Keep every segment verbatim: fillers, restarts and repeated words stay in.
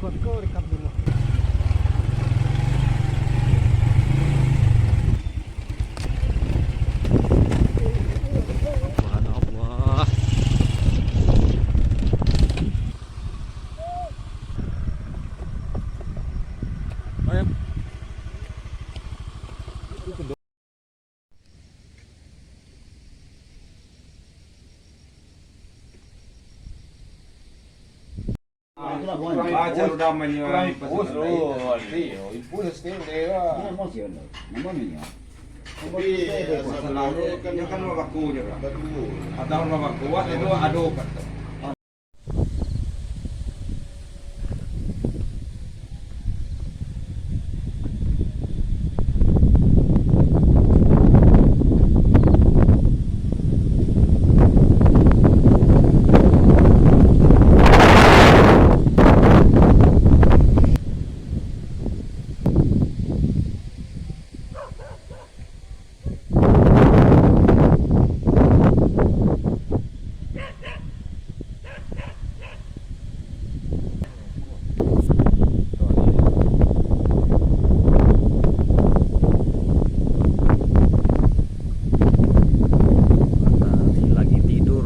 Subhanallah. Kurang impus, kurang impus, bro. Iyo, impus sih, udah lah. Iyo, masih ada. Nama minyak? Tapi, masalahnya, dia kan babaku je, kan? Betul. Atau babaku, itu ada obat. Matahari lagi tidur.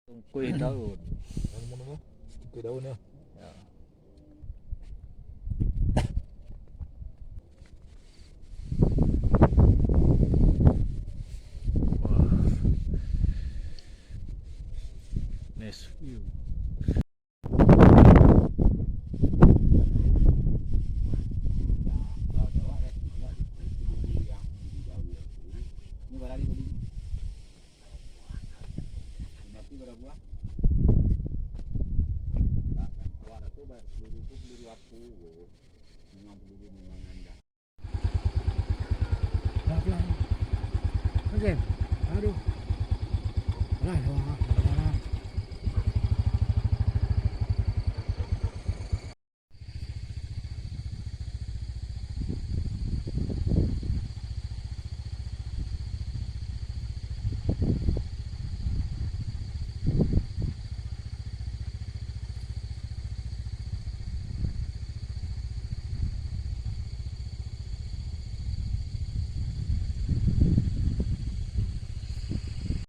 Tungkuih daun. Anu, anu, anu. Tungkuih daun, yo. Yo. Wah. Nice view. Pelan-pelan. Oke. Aduh. Alah, alah, alah.